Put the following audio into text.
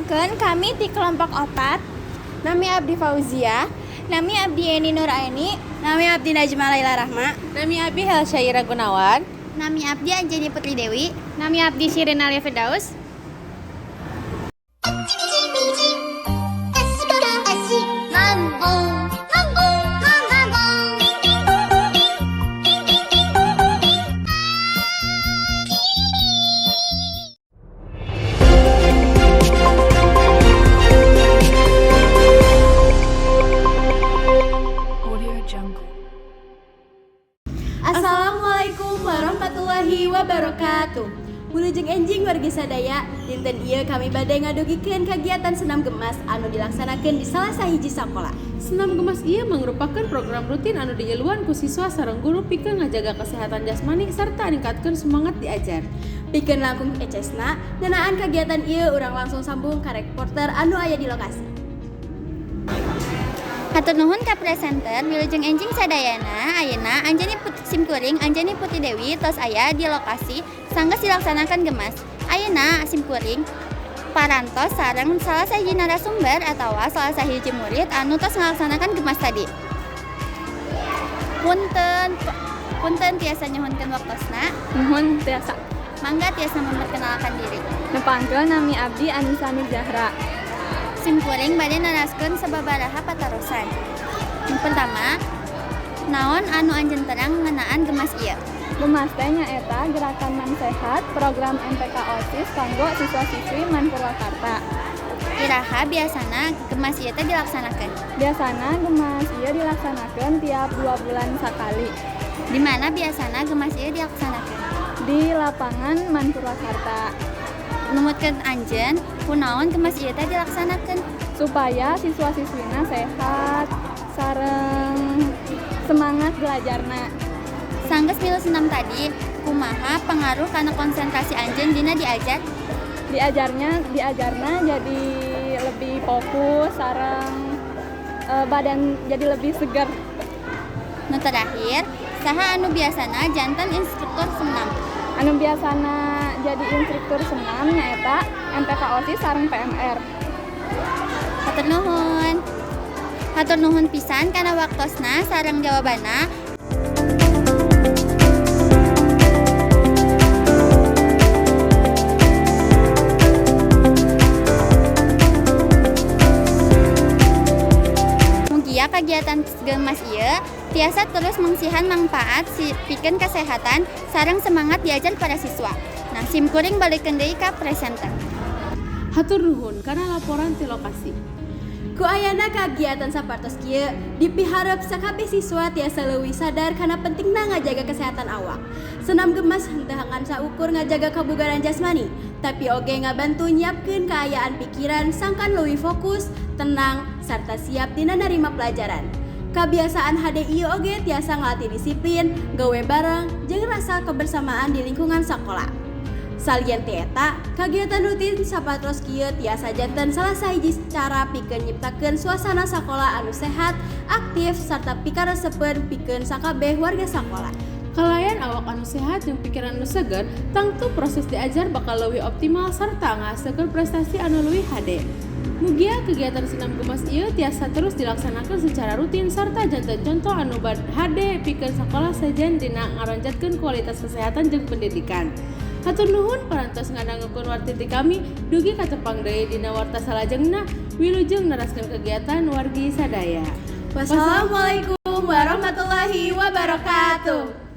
Tepangkeun, kami ti kelompok 4. Nami abdi Fauzia. Nami abdi Eni Nuraini. Nami abdi Najma Laila Rahma. Nami abdi Helsyaira Gunawan. Nami abdi Anjani Putri Dewi. Nami abdi Shirin Alia Firdaus. Audio Jungle. Assalamualaikum warahmatullahi wabarakatuh. Wilujeng enjing wargi sadaya, dinten ieu kami bade ngadugikeun kagiatan senam gemas anu dilaksanakeun di salah sahiji sakola. Senam Gemas ieu mangrupakeun program rutin anu dinyeluan ku siswa sareng guru pikeun ngajaga kesehatan jasmani serta ningkatkeun semangat diajar. Pikeun langkung ecesna, ngeunaan kagiatan ieu urang langsung sambung ka reporter anu aya di lokasi. Hatur nuhun ka presenter. Wilujeng enjing sadayana. Ayeuna Anjani Put simkuring Anjani Putri Dewi tos aya di lokasi sanggeus dilaksanakan gemas. Ayeuna simkuring parantos sareng salah sahiji narasumber atawa salah sahiji murid anu tos ngalaksanakan gemas tadi. Punten, punten, tiasa nyuhunkeun waktosna? Nuhun, tiasa. Mangga tiasa memperkenalkan diri. Nepangkeun, nami abdi Anissa Nur Zahra. Simkuring bade naraskeun sababaraha patarosan. Nu pertama, naon anu anjeun terang ngeunaan gemas ieu? Gemas teh nyaeta gerakan MAN Sehat program MPK OSIS kanggo siswa-siswi MAN Purwakarta. Iraha biasana gemas ieu teh dilaksanakeun? Biasana gemas ieu dilaksanakeun tiap 2 bulan sakali. Di mana biasana gemas ieu dilaksanakeun? Di lapangan MAN Purwakarta. Numutkeun anjeun, kunaon gemas ieu teh dilaksanakeun? Supaya siswa-siswina sehat sareng semangat belajarna. Sanggeus milu senam tadi, kumaha pengaruh kana konsentrasi anjeun dina diajar? Diajarna jadi lebih fokus sareng badan jadi lebih segar. Nu terakhir, saha anu biasana janten instruktur senam? Anu biasana jadi instruktur senam nyaeta MPK OSIS sareng PMR. Hatur nuhun. Hatur nuhun pisan kana waktosna sareng jawabanna. Mugia kagiatan gemas ieu tiasa terus mangsihan mangpaat si pikeun kesehatan sareng semangat diajar para siswa. Nah, simkuring balikeun deui ka presenter. Hatur nuhun kana laporan ti lokasi. Ku ayana kagiatan sapartos kieu, dipiharep sakabeh siswa tiasa leuwih sadar kana pentingna ngajaga kesehatan awak. Senam gemas henteu ngan saukur ngajaga kabugaran jasmani, tapi oge ngabantu nyiapkeun kaayaan pikiran sangkan leuwih fokus, tenang, sarta siap dina narima pelajaran. Kabiasaan hade ieu oge tiasa ngalatih disiplin, gawe bareng, jeung rasa kebersamaan di lingkungan sakola. Salian ti eta, kagiatan rutin sapatos kieu tiasa janten salah sahiji cara pikeun nyiptakeun suasana sakola anu sehat, aktif, sarta pikaresepeun pikeun sakabeh warga sakola. Kalayan awak anu sehat jeung pikiran anu seger, tangtu proses diajar bakal leuwih optimal serta ngahasilkeun prestasi anu leuwih hade. Mugia kegiatan senam gemas ieu tiasa terus dilaksanakeun secara rutin serta janten contoh anu hade pikeun sakola sejen dina ngaronjatkeun kualitas kesehatan jeung pendidikan. Hatur nuhun parantos ngadangukeun warta ti kami, dugi katepang deui dina warta salajengna. Wilujeng neraskeun kegiatan wargi sadaya. Wassalamualaikum warahmatullahi wabarakatuh.